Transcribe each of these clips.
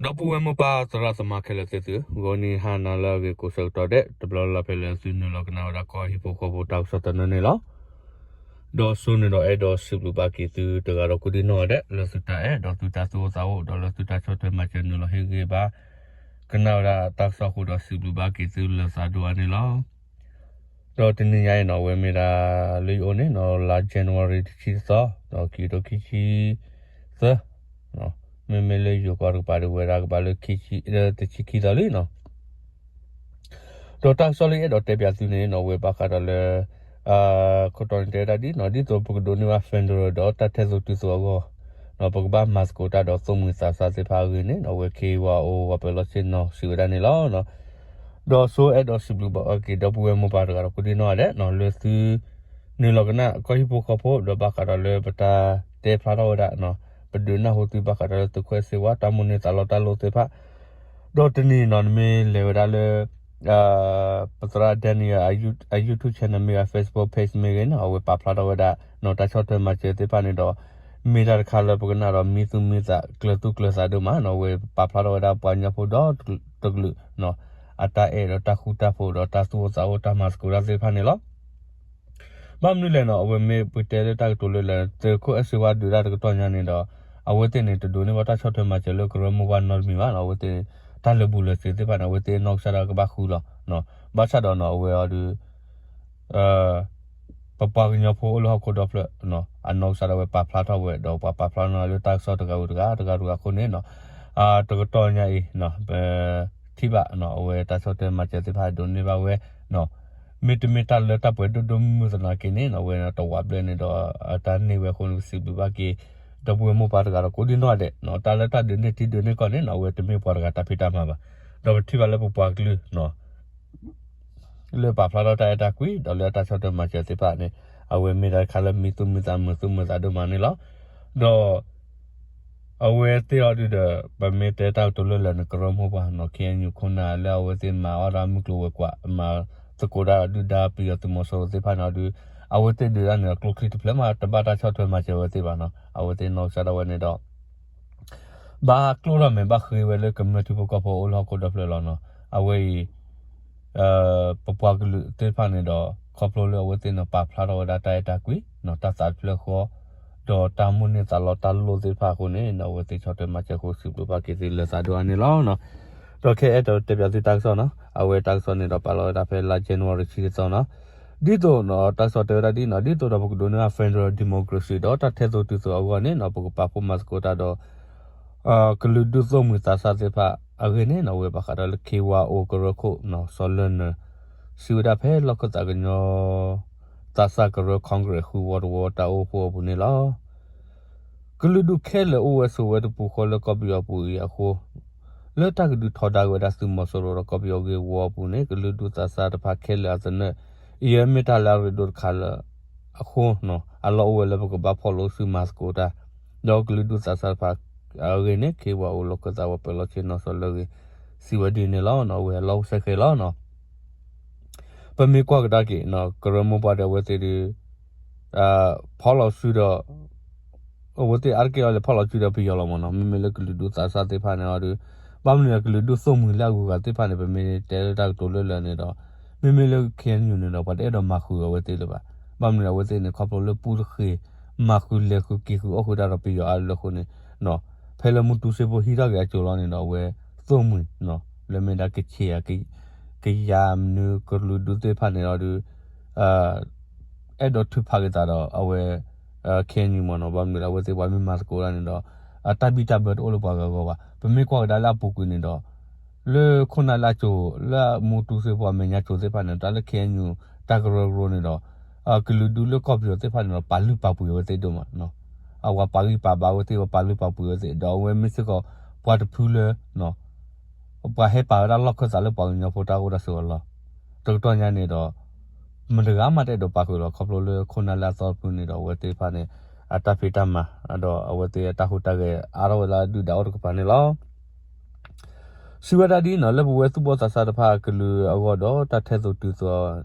ဒီပုၢ်ဝဲၢ်မိၢ်ပၢ်သရၣ်သမါခဲလၢာ်သ့ၣ်သု, ဂီၤနံၤဟါနၤလၢအဂ့ၤကိးဆၢကတီၢ်ဒဲး တဘျီလၢ်လၢ်ဖဲလၢသုနုာ်လီၤကနၣ်ဝဲဒၣ်ကီၢ်ဟံၣ်ဖိဃီဖိတၢ်ကစီၣ်သနၢၣ်န့ၣ်လီၤ. ဒီးစိန့ၣ်ဒီးအဲၣ်ဒိးစံးဘျုးဘၣ်က့ၤသုတဂၤဒီးကိးဒံနီၢ်ဂၤဒဲး လၢသုတၢ်အဲၣ်ဒီးသုတၢ်သူၣ်အိၣ်သးအိၣ် ဒီးလၢသုတၢ်ဆီၣ်ထွဲမၤစၢၤနုာ်လီၤဟ့ၣ်ဂံၢ်ဘါ ကနၣ်ဝဲဒၣ်တၢ်ကစီၣ်အဃိဒီးစံးဘျုးဘၣ်က့ၤသုလၢသးဒိၣ်အါန့ၣ်လီၤ. ဒီးတနံၤညါအံၤန့ၣ် အဝဲမ့ၢ်ဒၣ်လၢယအိၣ်န့ၣ်နီၢ် လါ January တဆံတသီ, ဒီးခံကထိခံဆံသၢ, မ့မ့ၢ်လၢယိၤကီၢ်တကပၤဒီးဝဲဒၣ်ကဘၣ်လၢခံဆံ, တဆံခံသီလံနီၢ်. ဒီးတၢ်ကစီၣ်လၢယအဲၣ်ဒိးတဲပၠးသုန့ၣ်နီၢ် အဝဲဘၣ်ဃးဒီးလၢ ခိၣ်တီန့ၣ်တဲဝဲဒၣ်ဒ်နီၢ် ဒ်သိးပကဒိးန့ၢ်ဘၣ် federal ဒီးတၢ်ထဲသိးတုၤသိးအဂီၢ်, ပကဘၣ်မၤသကိးတၢ်ဒီးသိၣ်မှံၤသးစၢ်သ့ၣ်တဖၣ်အဂ့ၢ်န့ၣ်နီၢ် အဝဲ ခ့ဝါအိၣ် ပှၤပၢၤလီၢ်ဆ့ၣ်နီၤ စံးဝဲဒၣ်န့ၣ်လီၤ. ဒီးစိအဲၣ်ဒိးစံးဘျုးဘၣ်က့ၤ ဒီပုၢ်ဝဲၢ်မိၢ်ပၢ်တဂၤဒီးကိးဒံနီၢ်ဂၤဒဲး လၢသု နုာ်လီၤကနၣ်ကီၢ်ဟံၣ်ဖိဃီဖိ ဒီးဘၣ်ဃးဒီးလၢပတၢ်တဲဖျါထီၣ်ဝဲဒၣ်, ပဒုးနၢ်ဟူသုဘၣ်ဃးဒီးလၢသုးခိၣ်အဲၣ်စ့ဝါ တၢ်မိၣ်န့ၢ်သးလီတၢ်လိၣ်သ့ၣ်တဖၣ်, ဒီးတနံၤနီၢ် နမ့ၢ်လဲၤဝဲဒၣ်လၢ ပသရၣ် Daniel အ YouTube channel မ့ၢ်ဂ့ၤ Facebook page မ့ၢ်ဂ့ၤန့ၣ် အဝဲပာ်ဖျါထီၣ်ဝဲဒၣ်နီၢ် တၢ်ဆီၣ်ထွဲမၤစၢၤသ့ၣ်တဖၣ်န့ၣ်ဒီး မ့ၢ်တၢ်တခါလၢပကနၣ်ဒီးမံသူၣ်မံသး ကျၢၤသူၣ်ကျၢၤသးဒိၣ်မးနီၢ် အဝဲပာ်ဖျါထီၣ်ဝဲဒၣ်ပှၤကညီဖိဒီတကလုာ် အတၢ်အဲၣ်ဒီးတၢ်ဃူတၢ်ဖိးဒီးတၢ်သူၣ်အိၣ်သးအိၣ်တၢ်မၤသကိးတၢ်သ့ၣ်တဖၣ်န့ၣ်လီၤ. ဘၣ်မနုၤလဲၣ်နီၢ် အဝဲမ့ၢ်ပတဲလၢတၢ်ကတိၤလၢလၢ သုးခိၣ်အဲၣ်စ့ဝါဒုးတၢ်တကတီၢ်ညါန့ၣ်ဒီး အဝဲသ့ၣ်န့ၣ် တဒိးန့ၢ်ဘၣ်တၢ်ဆီၣ်ထွဲမၤစၢၤလၢကရၢမိၢ်ပှၢ်နီတမံၤဘၣ်နီၢ် အဝဲသ့ၣ် တၢ်လၢာ်ဘူၣ်လၢာ်စ့ၤသ့ၣ်တဖၣ်န့ၣ် အဝဲသ့ၣ်နီၢ်ကစၢ်ဒၣ်ကဘၣ်ဃုလီၤ. ဘၣ်ဆၣ်ဒီးနီၢ် အဝဲအီၤဒုး ပပှၤကညီဖိအိၣ်လၢဟီၣ်ခိၣ်ဒီဖျၢၣ် အနီၢ်ကစၢ်ဒၣ်ဝဲပာ်ဖျါထီၣ်ဝဲ ဒီးပှၤပာ်ဖျါနီၢ်လၢတၢ်ကစီၣ်တဂၤဧိၤတဂၤ တဂၤတဂၤအဃိန့ၣ်နီၢ် တကတီၢ်ညါအံၤ ပထံၣ်ဘၣ်နီၢ် အဝဲတၢ်ဆီၣ်ထွဲမၤစၢၤသ့ၣ်တဖၣ်ဒိးန့ၢ်ဘၣ်ဝဲ မ့တမ့ၢ်တၢ်လၢတၢ်ပှဲၤဒိၣ်ဒိၣ်မုၢ်မုၢ်သနာ်က့န့ၣ်နီၢ် အဝဲတဝးဘျဲၣ်န့ၣ်ဒီး တၢ်န့ၢ်ဝဲအဃိန့ၣ် ပစံးဘျုးဘၣ်က့ၤ ဒီပုၢ်ဝဲၢ်မိၢ်ပၢ်တဂၤဒီးကိးဒံနီၢ်ဂၤဒဲးနီၢ် တၢ်လၢတၢ်ဒုးန့ၢ်ထံဒုးန့ၢ်ကီၢ်န့ၣ်နီၢ် အဝဲတမ့ၢ်ပှၤတဂၤတၢ်ဖံးတၢ်မၤဘၣ်. ဒီးပထံၣ်ဘၣ်လၢပပှၤကလုာ်နီၢ် လၢပာ်ဖျါထီၣ်တၢ်အဲၣ်တၢ်ကွံ ဒီးလၢအတၢ်ဆီၣ်ထွဲမၤစၢၤသ့ၣ်တဖၣ်န့ၣ် အဝဲမ့ၢ်တၢ်တခါလၢမံသူၣ်မံသးမုာ်သူၣ်မုာ်သးဒိၣ်မးန့ၣ်လီၤ. ဒီး အဝဲသ့ၣ်အီၤဒုးဒီး ပမ့ၢ်တဲတၢ်ကတိၤလၢလၢာ်န့ၣ် ကရၢမိၢ်ပှၢ်နီၢ် ခ့ၣ်အဲၣ်ယူၣ် ခိၣ်နၢ်လၢအဝဲသ့ၣ်မၤအီၣ်တၢ်မုၢ်ကျိၤဝဲၤကွာ် မၤသကိးတၢ်ဒုၣ်ဒါပယီၤသုးမီၤစိရိၤသ့ၣ်တဖၣ်န့ၣ်အီၤဒုး အဝဲသ့ၣ်ဒုးတၢ်န့ၣ်ဒီး ကျိချံတဖျၢၣ်မး တဘၣ်တၢ်ဆီၣ်ထွဲမၤစၢၤအဝဲသ့ၣ်ဘၣ်နီၢ် အဝဲသ့ၣ်နီၢ်ကစၢ်ဒၣ်ဝဲန့ၣ်ဒီး ဘၣ်ကျိၣ်ထီၣ်မဲာ်ဘၣ်ဃ့ဝဲလၢကမျၢၢ်ထံဖိကီၢ်ဖိအိၣ်လၢဟီၣ်ခိၣ်ဒီဖျၢၣ်လီၤနီၢ် အဝဲအံၤ ပပှၤကလုာ်သ့ၣ်တဖၣ်န့ၣ်ဒီး ခီဖျိလၢအဝဲသ့ၣ်န့ၣ် ပာ်ဖျါထီၣ်ဝဲဒၣ်တၢ်အဲၣ်တၢ်ကွံ တၢ်သးတဖျၢၣ်ဃီ ဒီးတၢ်မိၣ်န့ၢ်သးလီတၢ်လိၣ်သ့ၣ်တဖၣ်အဃိန့ၣ် အဝဲသ့ၣ်ဆီၣ်ထွဲမၤစၢၤအဃိ စံးဘျုးဘၣ်က့ၤသုလၢသးဒိၣ်အါန့ၣ်လီၤ. ဒီးခဲအံၤအဲၣ်ဒိးတဲပၠးသုတၢ်ကစီၣ်နီၢ် အဝဲတၢ်ကစီၣ်န့ၣ်ဒီးပာ်လီၤဝဲဒၣ်ဖဲလါ January တဆံတသီနီၢ် ဒ်သိးနီၢ် တၢ်ကစီၣ်တဲဝဲဒၣ်ဒ်နီၢ် ဒ်သိးဒီးပကဒိးန့ၢ်ဘၣ် federal democracy ဒီးတၢ်ထဲသိးတုၤသိးအဂီၢ်န့ၣ်နီၢ် ပကပာ်ဖှိၣ်မၤသကိးတၢ်ဒီး ကလုာ်ဒူၣ်သိၣ်မှံၤသးစၢ်သ့ၣ်တဖၣ်အဂ့ၢ်န့ၣ်နီၢ် အဝဲဘၣ်ဃးဒီးလၢ ခ့ဝါအိၣ်ကရၢခိၣ်နီၢ် စီၤလၢၢ်နၢၤ စံးဝဲဒၣ်ဖဲလီၢ်ခၢၣ်သးကညီ သးစၢ်ကရၢ Congress ဃုဝီတဝီတၢ်အိၣ်ဖှိၣ်အပူၤန့ၣ်လီၤ. ကလုာ်ဒူၣ်ခဲလၢာ်အိၣ်ဝဲဆိးဝဲတပူၤဃီလၢကီၢ်ပယီၤအပူၤအံၤအဃိ လၢတၢ်ကဒုးထီဒါက့ၤဝဲဒၣ်သုးမီၤစိရိၤဒီးကီၢ်ပယီၤဂ့ၢ်ဝီအပူၤန့ၣ် ကလုာ်ဒူၣ်သးစၢ်တဖၣ်ခဲလၢာ်အသနၢၣ် အံၤမ့ၢ်တၢ်လၢအရ့ဒိၣ်တခါလၢ အဃိနီၢ် အလီၢ်အိၣ်ဝဲလၢပကဘၣ်ဖီၣ်လိာ်စုမၤသကိးတၢ် ဒီးကလုာ်ဒူၣ်သးစၢ်တဖၣ်အဂ့ၢ်န့ၣ် ခ့ဝါအိၣ်လီၢ်ခၢၣ်သးပှၤပၢၤလီၢ်ဆ့ၣ်နီၤစီၤလၢၢ်ဂ့ၤ စံးဝဲဒ်န့ၣ်လီၤ. အဝဲအလီၢ်အိၣ်ဆဲးဃဲးလီၤနီၢ် ပမ့ၢ်ကွၢ်ကဒါက့ၤ ကရၢမိၢ်ပှၢ်ဒီးအဝဲသ့ၣ်ဒုး ဖီၣ်လီၤစုဒီး အဝဲသ့ၣ်အါတက့ၢ်အီၤလဲၤဖီၣ်လီၤစုဒီးပယီၤလီၤမ့ၢ်နီၢ် မ့မ့ၢ်လၢကလုာ်ဒူၣ်သးစၢ်သ့ၣ်တဖၣ်န့ၣ်အီၤဒုး ဘၣ်မနုၤကလုာ်ဒူၣ်သိၣ်မှံၤလၢအဂုၤအဂၤသ့ၣ်တဖၣ်န့ၣ် ပမ့ၢ်တဲလၢတၢ်ကတိၤလၢလၢာ်န့ၣ်ဒီး မ့မ့ၢ်လၢ ခ့ၣ်အဲၣ်ယူၣ် န့ၣ်ဒီး ပှၤတအဲၣ်ဒိးမၤဃုာ်အဝဲသ့ၣ်လၢၤဘၣ်. ဘၣ်မနုၤအဝဲသ့ၣ်န့ၣ် ခီဖျိလၢပူတဃ့ၢ် မၤဃုာ်လဲၤဃုာ်က့ၤဃုာ်အီၣ်ဃုာ်တၢ်ဒီးပယီၤအါလၢအဃိန့ၣ် ဖဲလၢမူတူစ့ဖိဟံးထီၣ်က့ၤအစိၤလီၤန့ၣ်ဒီး အဝဲသိၣ်မှံၤ လၢမ့ၢ်ဒၣ်ကချ့ၣ် ကယၤမနုၤကလုာ်ဒူၣ်သ့ၣ်တဖၣ်န့ၣ်အီၤဒုး အဲၣ်ဒိးထုးဖးက့ၤသးဒီးအဝဲ ခ့ၣ်အဲၣ်ယူၣ် မ့ၢ်နီၢ် ဘၣ်မနုၤလၢအဝဲသ့ၣ်ပှၤမ့ၢ်မၤသကိးတၢ်န့ၣ်ဒီး တၢ်ဘံၣ်တၢ်ဘၢတအိၣ်လၢပှၤဂၤဂီၢ်ဘၣ်. ပမ့ၢ်ကွၢ်ကဒါလၢအပူၤကွံာ်န့ၣ်ဒီး လၢခိၣ်နၢ်လၢအစိၤ လၢမူတူစ့ဖိအမဲာ်ညါစိၤသ့ၣ်တဖၣ်န့ၣ် တၢ်လၢ ခ့ၣ်အဲၣ်ယူၣ် တၢ်ကရၢကရိန့ၣ်ဒီး ကလုာ်ဒူၣ်လၢကီၢ်ပယီၤသ့ၣ်တဖၣ်န့ၣ်ဒီး ပာ်လုၢ်ပာ်ပှ့ၤအဝဲသ့ၣ်ဒိၣ်မး အဝဲပာ်ဂံၢ်ပာ်ဘါအဝဲသ့ၣ် ပာ်လုၢ်ပာ်ပှ့ၤအဝဲသ့ၣ် ဒီးအဝဲမ့ၢ်စ့ၢ်ကီး ပှၤတဖုလၢ ပှၤဟဲပာ်ဝဲဒၣ်လီၢ်ခၢၣ်သးလၢပှၤကညီဖိတၢ်အိၣ်တၢ်ဆိးအလီၢ် တကတီၢ်ညါန့ၣ်ဒီး မတၤတဂၤမးတအဲၣ်ဒိးပာ်ဃုာ်လီၤ. ခီဖျိလၢခိၣ်နၢ်လၢအသီတဖုန့ၣ်ဒီး အဝဲသ့ၣ်တဖၣ်န့ၣ် အတၢ်ဖံးတၢ်မၤ ဒီးအဝဲသ့ၣ်အတၢ်ဟူးတၢ်ဂဲၤအါထီၣ်ဝဲလၢအဒုၣ်ဒါအိၣ်တကပၤန့ၣ်လီၤ. စံးဝဲဒၣ်ဒ်နီၢ် လၢပဝဲသူၣ်ဘီၣ်သးစၢ်တဖၣ်အကလုာ်အဂီၢ်ဒီး တၢ်ထဲသိးတုၤသိး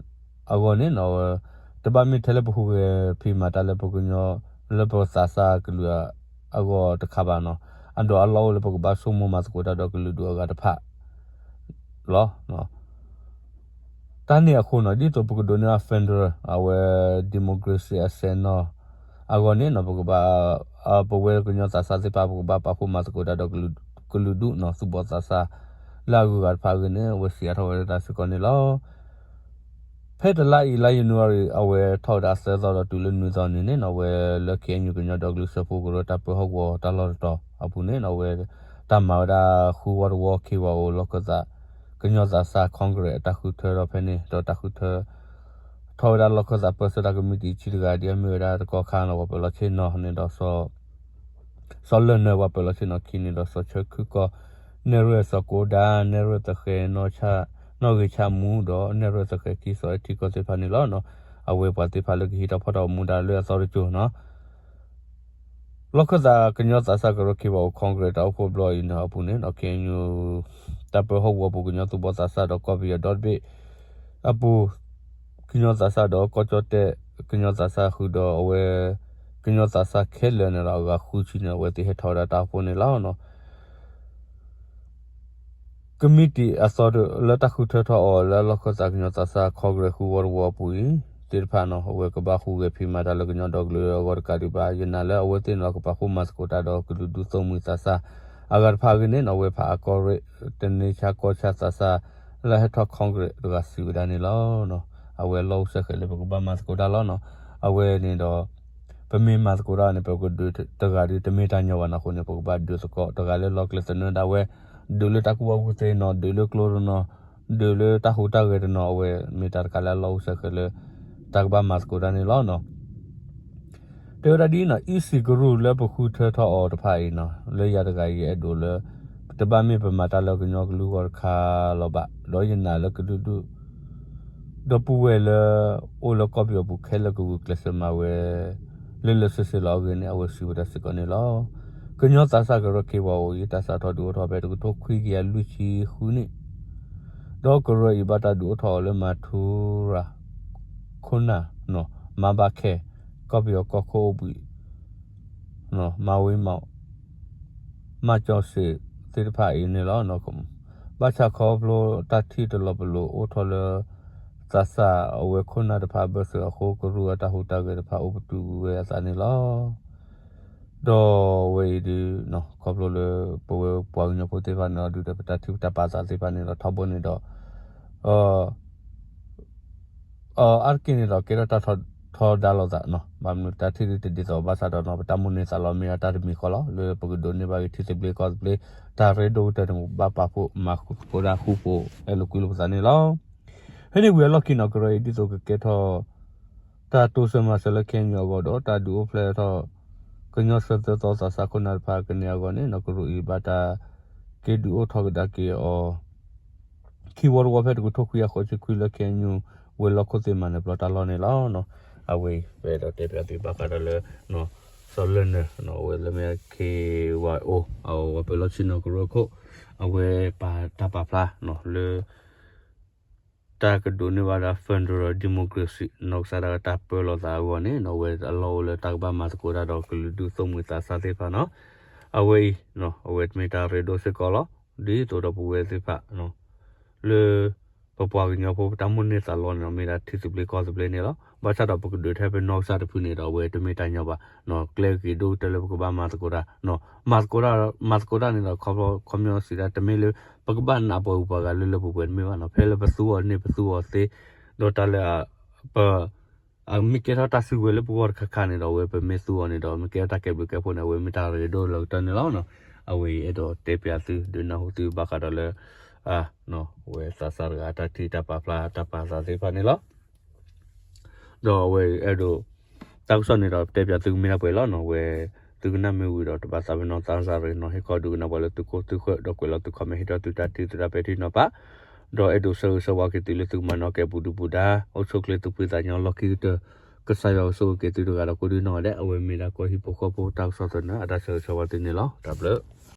အဂီၢ်န့ၣ်နီၢ် တဘၣ်မ့ၢ်ထဲလၢပဟူးဂဲၤဖံးမၤတၢ်လၢပကညီ လၢပသးစၢ်ကလုာ်အဂီၢ်တခါဘၣ်နီၢ်. အဒိးအလီၢ်အိၣ်လၢပကဘၣ်ဆိကမိၣ်မၤသကိးတၢ်ဒီးကလုာ်ဒူၣ်အဂၤတဖၣ်လီၤ. တၢ်န့ၣ်အဃိနီၤ ဒ်သိးပကဒိးန့ၢ်ဘၣ် federal အဝဲ democracy အစဲးနီၤ အဂီၢ်န့ၣ်နီၤ ပကဘၣ် ပဝဲကညီသးစၢ်သ့ၣ်တဖၣ် ပကဘၣ်ပာ်ဖှိၣ်မၤသကိးတၢ်ဒီးကလုာ်ဒူၣ်နီၤ သူၣ်ဘီၣ်သးစၢ် လၢအဂုၤအဂၤတဖၣ်အဂ့ၢ်န့ၣ် အဝဲစံးအါထီၣ်ဝဲဒၣ်စ့ၢ်ကီးန့ၣ်လီၤ. ဖဲတလါအံၤ လါယနူၤအါရံၤ အဝဲထီၣ်ဝဲဒၣ်သၢသီဒီးတုၤလၢနွံသီန့ၣ်န့ၣ်နီၤ အဝဲလၢ ခ့ၣ်အဲၣ်ယူၣ် ကညီဒီကလုာ်စၢဖှိၣ်ကရၢ တၢ်ပၢဟီၣ်ကဝီၤတၢ်လီၢ်တတီၤအပူၤန့ၣ်နီၤ အဝဲတၢ်မၤဝဲဒၣ်ဃုဝီတဝီ ခ့ၣ်ဝီအိၣ် လီၢ်ခၢၣ်သး ကညီသးစၢ် Congress အတၢ်ဃုထၢဒီးဖဲန့ၣ် ဒီးတၢ်ဃုထၢ ထီၣ်ဝဲဒၣ်လီၢ်ခၢၣ်သးပၢဆှၢတၢ်ကမံးတံာ်ဆံတဂၤ ဒ်အမ့ၢ်ဝဲဒၣ်တကီၢ်ခါနီၤ ပှၤပၢၤလီၢ်ဆ့ၣ်နီၤန့ၣ်ဒီး စီၤလၢၢ်နၢၤ ပှၤပၢၤလီၢ်ဆ့ၣ်နီၤခံန့ၣ်ဒီး စီၤဆၢခုၣ်ကီၢ် နဲၣ်ရွဲၣ် စီၤကိဒါ နဲၣ်ရွဲၣ်သဃဲၤ နီၢ်ဂ့ၤဆၣ်မူ ဒီးနဲၣ်ရွဲၣ်သဃဲၤခံ စီၤအဲၣ်ထံကီၢ်သ့ၣ်တဖၣ်န့ၣ်လီၤ. အဝဲပှၤသ့ၣ်တဖၣ်လၢကဟံးထီၣ်ဖီၣ်ထီၣ်မူဒါလၢအသီတစိၤနီၤ လီၢ်ခၢၣ်သးကညီသးစၢ်ကရၢ ခ့ၣ်ဝီအိၣ် Congress တၢ်အိၣ်ဖှိၣ်ဘျီအံၤန့ၣ်အပူၤန့ၣ် ခ့ၣ်အဲၣ်ယူၣ် တၢ်ပၢဟီၣ်ကဝီၤပူၤ ကညီသူၣ်ဘီၣ်သးစၢ်ဒီးကီၢ်ပယီၤဒီတဘ့ၣ်အပူၤ ကညီသးစၢ်ဒီးကီၢ်ကၠီၣ်တဲၣ် ကညီသးစၢ်ဃုာ်ဒီးအဝဲ ကညီသးစၢ်ခဲလၢာ်န့ၣ်ဒီး အဂၤဃုဆံန့ၣ် အဝဲသ့ၣ်ဟဲထီၣ်ဝဲဒၣ်တၢ်အိၣ်ဖှိၣ်န့ၣ်လီၤ. ကမံးတံာ်အသီလၢတၢ်ဃုထၢထီၣ်အီၤလၢလီၢ်ခၢၣ်သးကညီသးစၢ် Congress ဃုဝီတဝီအပူၤအံၤသ့ၣ်တဖၣ်နီၤ အဝဲကဘၣ်ဟူးဂဲၤဖံးမၤတၢ်လၢကညီဒီကလုာ်အဂီၢ်တကးဒံးဘၣ် ယနာ်လၢအဝဲသ့ၣ်န့ၣ်ဒီး ကပာ်ဖှိၣ်မၤသကိးတၢ်ဒီးကလုာ်ဒူၣ်သိၣ်မှံသးစၢ် အဂၤတဖၣ်အဂ့ၢ်န့ၣ်နီၤ အဝဲဖးအါကီၢ်ရ့ၣ် တန့ၢ်ဆါကီၢ်ဆါသးစၢ် လၢဟဲထီၣ် Congress တဂၤစံးဝဲဒၣ်န့ၣ်လီၤ. အဝဲလီၢ်အိၣ်ဆဲးဃဲးလၢပကဘၣ်မၤသကိးတၢ်လီၤနီၤ အဝဲန့ၣ်ဒီး ပမ့ၢ်မၤသကိးတၢ်န့ၣ် ပကဒုးတဂၤဒီးတမ့ၢ်တၢ်ညီဘၣ်နီၤ အဃိန့ၣ် ပကဘၣ်ဒုးသကိးတဂၤလၢလီၢ်ကျဲသနၢၣ်ဒၣ်ဝဲ ဒုးလၢတၢ်ကူၣ်ဘၣ်ကူၣ်သ့နီၤ ဒုးလၢကျိတနီၤ ဒုးလၢတၢ်ဟူးတၢ်ဂဲၤတနီၤ အဝဲမ့ၢ်တၢ်တခါလၢအလီၢ်အိၣ်ဆဲးဃဲးလၢ တၢ်ကဘၣ်မၤသကိးတၢ်န့ၣ်လီၤနီၤ. တဲဝဲဒၣ်ဒ်အံၤနီၤ အံၣ်စံာ်ကရူၢ်လၢပဃုထၢထီၣ်အီၤတဖၣ်အံၤနီၤ လၢယၤတဂၤအံၤ ယအဲၣ်ဒိးလၢ တဘၣ်မ့ၢ်ပမၤတၢ်လၢကညီကလုာ်ဂီၢ်တခါလီၤဘၣ် ဒီးယနာ်လၢကလုာ်ဒူၣ် ဒီပုၢ်ဝဲၢ်လၢ အိၣ်လၢကီၢ်ပယီၤပူၤခဲလၢာ်ကဂုာ်ကျဲးစၢးမၤဝဲ လၢလၢဆ့ဆ့လီၤအဂ့ၢ်န့ၣ် အဝဲစံးဝဲဒၣ်စ့ၢ်ကီးန့ၣ်လီၤ. ကညီသးစၢ်ကရၢခ့ၣ်ဝီအိၣ်အံၤ တၢ်စးထီၣ်ဒုးအိၣ်ထီၣ်ဖဲတကထိခွံကယၤလွံၢ်ဆံဃုနံၣ် ဒီးကရၢအံၤဘၣ်တၢ်ဒုးအိၣ်ထီၣ်အီၤလၢမၤထူရၤ ခိၣ်နၢ် မၤဘၣ်ခဲ ကီၢ်ပယီၤကီၢ်ခိၣ်အိၣ်ဘှံး မၤဝ့မး မၤကၠီၤစ့းသ့ၣ်တဖၣ်အံၤန့ၣ်လီၤ. ဘၣ်ဆၣ်ခီဖျိတၢ်ထံၣ်တလီၤပလိာ်အိၣ်ထီၣ်လၢ သးစၢ်အဝဲခိၣ်နၢ်တဖၣ်အဘၢၣ်စၢၤအဃိ ကရူၢ်အတၢ်ဟူးတၢ်ဂဲၤတဖၣ်အိၣ်ပတုာ်ကွံာ်ဝဲအသးန့ၣ်လီၤ. ဒီးအဝဲအံၤဒုး ခီဖျိလၢပဝဲပှၤကညီဖိသ့ၣ်တဖၣ်န့ၣ်ဒီး ဒုးဒီးပတၢ်ထံၣ်ပတၢ်ပာ်သးသ့ၣ်တဖၣ်န့ၣ်ဒီး ထီဘိန့ၣ်ဒီး အါတက့ၢ်န့ၣ်ဒီး ကဲထီၣ်တၢ်ထီဒါလိာ်သးနီၤ, ဘၣ်မနုၤတၢ်ထံၣ်ဒုးတဒ်သိးဘၣ်ဆၣ်ဒီးနီၤ ပတၢ်မိၣ်န့ၢ်သးလီမ့ၢ်အတၢ်တမံၤဃီလီၤ. လၢပကဒိးန့ၢ်ဘၣ်က့ၤထံသဘျ့ကီၢ်သဘျ့ တၢ်ရ့ဒိၣ်ကတၢၢ်န့ၣ် ပကဘၣ်ပာ်ဖှိၣ်မၤဃူဖိဒါဃူဖိး အဲၣ်လိာ်ကွံလိာ်ပသးန့ၣ်လီၤ. ဖဲန့ၣ်ဝံၤအလီၢ်ခံနီၤ ကရၢအံၤဒ်သိးကကဲထီၣ် တၢ်တိစၢၤမၤစၢၤလၢ ခ့ၣ်အဲၣ်ယူၣ် အဂီၢ်ဒီး တၢ်ဒုးအိၣ်ဖျဲၣ်ထီၣ် ကညီသၢသၢသီသးစၢ်ခိၣ်နၢ်တဖၣ်ကန့ၢ်အဂီၢ်န့ၣ်နီၤ ကရူၢ်အံၤဘၣ်တၢ်က့ၤဒုးအိၣ်ထီၣ်ကဒါက့ၤအီၤ ခံဝီတဝီဖဲတကထိခွံကယၤဃိးဆံခွံလၢ ခ့ၣ်အဲၣ်ယူၣ် ဝဲၤလီၢ်ခိၣ်သ့ၣ်မၤနၢၤပျီတၢ်လီၢ်န့ၣ်လီၤ. အဝဲအံၤ ပအဲၣ်ဒိးတဲပၠးသုဘၣ်ဃးဒီးလၢ စီၤလၢၢ်နၢၤ အဝဲလၢမ့ၢ် ခ့ၣ်ဝီအိၣ် အဝဲပၢၤလီၢ်ဆ့ၣ်နီၤကရၢခိၣ် အဝဲပာ်တၢ်ပာ်ဖျါလၢ တၢ်ကဒိးန့ၢ်ဘၣ်ဒၣ် federal democracy နီၢ်ကစၢ်ဒၣ်တၢ်ပၢလီၤသးအဂီၢ်န့ၣ် အဝဲအလီၢ်အိၣ်လၢတၢ်ကဘၣ်မၤသကိးတၢ်ဒီးကလုာ်ဒူၣ်သိၣ်မှံသးစၢ်သ့ၣ်တဖၣ်နီၤ. အဝဲအံၤ အဝဲမ့ၢ်တၢ်ရ့ဒိၣ်စ့ၢ်ကီးလီၤ. ဒ်သိးဒီးပဝဲသ့ၣ်တဖၣ် လၢ ပပှၤကညီဖိပတၢ်မိၣ်န့ၢ်သးလီန့ၣ်ဒီး မ့ၢ်ဒၣ်ထံသဘျ့ကီၢ်သဘျ့န့ၣ်လီၤ. ဘၣ်ဆၣ်ဒီးပကဒုးထဲပနီၢ်ကစၢ်တဖုန့ၣ်ဒီး အဝဲတမ့ၢ်တၢ်ညီဘၣ်. ကျဲဂ့ၤဒိၣ်ကတၢၢ်လၢပကဘၣ်မၤသကိးတၢ် မၤသကိးတၢ် မၤသကိးတၢ်န့ၣ်ဒီး ခီဖျိခီပညီစံးဒၣ် တမ့ၢ်လၢ ပကဘၣ်နာ်ပှၤဂုၤပှၤဂၤလၢလၢပှဲၤပှဲၤတမ့ၢ်ဘၣ်နီၤ. ဖဲလၢပသူအီၤန့ၢ်ပသူအီၤသ့ ဒီးတၢ်လၢ ပ အမ့ၢ်ကဲထီၣ်တၢ်စုကဝဲၤလၢပဂီၢ်တခါခါန့ၣ်ဒီး အဝဲပမ့ၢ်သူအီၤန့ၣ်ဒီး မ့ၢ်ကဲထီၣ်တၢ်ကဲဘျုးကဲဖှိၣ်န့ၣ် အဝဲမ့ၢ်တၢ်ရ့ဒိၣ်လၢကတၢၢ်န့ၣ်လီၤ. အဝဲအံၤအဲၣ်ဒိးတဲပၠးသု ဒုးနၢ်ဟူသုဘၣ်ဃးဒီးလၢ ဝဲသးစၢ်တဂၤအတၢ်ထံၣ်တၢ်ပာ်ဖျါတၢ်ပာ်သးသ့ၣ်တဖၣ်န့ၣ်လီၤ. ဒီးအဝဲအဲၣ်ဒိး တၢ်ကစီၣ်န့ၣ်ဒီးတဲပၠးသုကမ့ၢ်ဒၣ်ပှဲၤလီၤနီၤ. ဝဲ သုကနၣ်မ့ၢ်ဝံၤဒီး တဘၣ်သးပ့ၤနီၣ်သးစၢ်ရ့နီၤ ဟ့ၣ်ခီဒုးကနၣ်ပှၤလၢသုခိၣ်သုဃၢၤ ဒီးကွဲးလီၤသု comment ဟ့ၣ်ထီၣ်သုတၢ်ထံၣ်သုတၢ်ပဲာ်ထံနီၤဖး ဒီးအဲၣ်ဒိးဆၢဂ့ၤဆၢဝါက့ၤသုလၢသုကမၤနီၣ်ကဲပူၤဒုပူၤဒါ အိၣ်ဆူၣ်ချ့သူၣ်ဖှံသးညီလီၢ်ခံကတၢၢ် ကစၢ်ယွၤကဆိၣ်ဂ့ၤက့ၤသုတဂၤဒီးကိးဒံနီၢ်ဂၤဒဲး အဝဲမ့ၢ်ဒၣ်ကီၢ်ဟံၣ်ဖိဃီဖိတၢ်ကစီၣ်သနၢၣ် အတၢ်ဆၢဂ့ၤဆၢဝါသုန့ၣ်လီၤ. တၢ်ဘျုး